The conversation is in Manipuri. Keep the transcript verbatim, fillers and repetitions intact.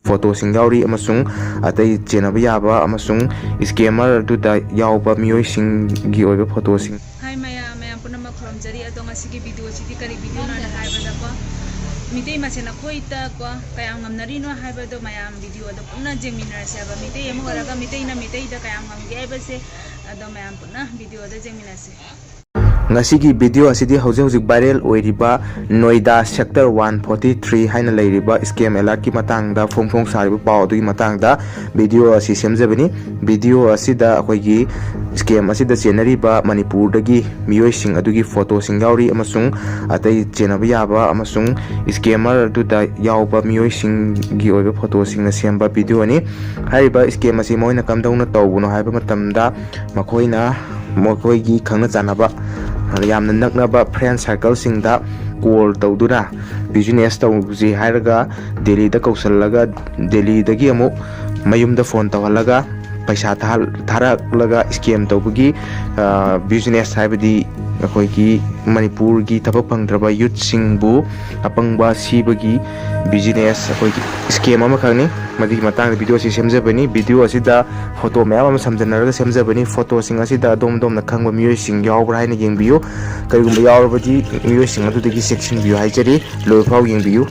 ꯐꯣꯇꯣꯁꯤꯡ ꯌꯥꯎꯔꯤ ꯑꯃꯁꯨꯡ ꯑꯇꯩ ꯆꯦꯟꯅꯕ ꯌꯥꯕ ꯑꯃꯁꯨꯡ scammer ꯑꯗꯨꯗ ꯌꯥꯎꯕ ꯃꯤꯑꯣꯏꯁꯤꯡꯒꯤ ꯑꯣꯏꯕ ꯐꯣꯇꯣꯁꯤꯡ꯫ ꯍꯥꯏ ꯃꯌꯥꯝ, ꯃꯌꯥꯝ ꯄꯨꯝꯅꯃꯛ ꯈꯨꯔꯨꯝꯖꯔꯤ꯫ ꯑꯗꯣ ꯉꯁꯤꯒꯤ video ꯁꯤꯗꯤ ꯀꯔꯤ video ꯅꯣꯅ ꯍꯥꯏꯕꯗꯀꯣ, ꯃꯤꯇꯩ ꯃꯁꯦꯟ ꯑꯩꯈꯣꯏꯗꯀꯣ ꯀꯌꯥꯝ ꯉꯝꯅꯔꯤꯅꯣ ꯍꯥꯏꯕꯗꯣ ꯃꯌꯥꯝ video ꯗꯣ ꯄꯨꯟꯅ ꯌꯦꯡꯃꯤꯟꯅꯔꯁꯦ ꯍꯥꯏꯕ꯫ ꯃꯤꯇꯩ ꯑꯃ ꯑꯣꯏꯔꯒ ꯃꯤꯇꯩꯅ ꯃꯤꯇꯩꯗ ꯀꯌꯥꯝ ꯉꯝꯒꯦ ꯍꯥꯏꯕꯁꯦ, ꯑꯗꯣ ꯃꯌꯥꯝ ꯄꯨꯟꯅ video ꯗ ꯌꯦꯡꯃꯤꯟꯅꯁꯦ꯫ ꯉꯁꯤꯒꯤ video ꯑꯁꯤꯗꯤ ꯍꯧꯖꯤꯛ ꯍꯧꯖꯤꯛ viral ꯑꯣꯏꯔꯤꯕ ꯅꯣꯏꯗꯥ sector one forty three ꯍꯥꯏꯅ ꯂꯩꯔꯤꯕ scam alert ꯀꯤ ꯃꯇꯥꯡꯗ ꯐꯣꯡ ꯐꯣꯡ ꯁꯥꯔꯤꯕ ꯄꯥꯎ ꯑꯗꯨꯒꯤ ꯃꯇꯥꯡꯗ video ꯑꯁꯤ ꯁꯦꯝꯖꯕꯅꯤ꯫ Video ꯑꯁꯤꯗ ꯑꯩꯈꯣꯏꯒꯤ scam ꯑꯁꯤꯗ ꯆꯦꯟꯅꯔꯤꯕ ꯃꯅꯤꯄꯨꯔꯗꯒꯤ ꯃꯤꯑꯣꯏꯁꯤꯡ ꯑꯗꯨꯒꯤ ꯐꯣꯇꯣꯁꯤꯡ ꯌꯥꯎꯔꯤ ꯑꯃꯁꯨꯡ ꯑꯇꯩ ꯆꯦꯟꯅꯕ ꯌꯥꯕ ꯑꯃꯁꯨꯡ scammer ꯑꯗꯨꯗ ꯌꯥꯎꯕ ꯃꯤꯑꯣꯏꯁꯤꯡꯒꯤ ꯑꯣꯏꯕ ꯐꯣꯇꯣꯁꯤꯡꯅ ꯁꯦꯝꯕ video ꯅꯤ꯫ ꯍꯥꯏꯔꯤꯕ scam ꯑꯁꯤ ꯃꯈꯣꯏꯅ ꯀꯝꯗꯧꯅ ꯇꯧꯕꯅꯣ ꯍꯥꯏꯕ ꯃꯇꯝꯗ, ꯃꯈꯣꯏꯅ ꯃꯈꯣꯏꯒꯤ ꯈꯪꯅ ꯆꯥꯟꯅꯕ, ꯌꯥꯝꯅ ꯅꯛꯅꯕ friend circle ꯁꯤꯡꯗ call ꯇꯧꯗꯨꯅ business ꯇꯧꯁꯤ ꯍꯥꯏꯔꯒ ꯗꯦꯜꯂꯤꯗ ꯀꯧꯁꯜꯂꯒ, ꯗꯦꯜꯂꯤꯗꯒꯤ ꯑꯃꯨꯛ ꯃꯌꯨꯝꯗ phone ꯇꯧꯍꯜꯂꯒ ꯄꯩꯁꯥ ꯊꯥꯍꯜ-, ꯊꯥꯔꯛꯂꯒ scam ꯇꯧꯕꯒꯤ, ꯑ, business, ꯍꯥꯏꯕꯗꯤ ꯑꯩꯈꯣꯏꯒꯤ ꯃꯅꯤꯄꯨꯔꯒꯤ ꯊꯕꯛ ꯐꯪꯗ꯭ꯔꯕ youth ꯁꯤꯡꯕꯨ ꯑꯄꯪꯕ ꯁꯤꯕꯒꯤ business, ꯑꯩꯈꯣꯏꯒꯤ scam ꯑꯃꯈꯛꯅꯤ꯫ ꯃꯗꯨꯒꯤ ꯃꯇꯥꯡꯗ video ꯑꯁꯤ ꯁꯦꯝꯖꯕꯅꯤ꯫ Video ꯑꯁꯤꯗ photo ꯃꯌꯥꯝ ꯑꯃ ꯁꯝꯖꯟꯅꯔꯒ ꯁꯦꯝꯖꯕꯅꯤ꯫ Photo ꯁꯤꯡ ꯑꯁꯤꯗ ꯑꯗꯣꯝ ꯑꯗꯣꯝꯅ ꯈꯪꯕ ꯃꯤꯑꯣꯏꯁꯤꯡ ꯌꯥꯎꯕ꯭ꯔꯥ ꯍꯥꯏꯅ ꯌꯦꯡꯕꯤꯌꯨ꯫ ꯀꯔꯤꯒꯨꯝꯕ ꯌꯥꯎꯔꯕꯗꯤ ꯃꯤꯑꯣꯏꯁꯤꯡ ꯑꯗꯨꯗꯒꯤ ꯆꯦꯛꯁꯤꯟꯕꯤꯌꯨ ꯍꯥꯏꯖꯔꯤ꯫ ꯂꯣꯏꯕ ꯐꯥꯎ ꯌꯦꯡꯕꯤꯌꯨ꯫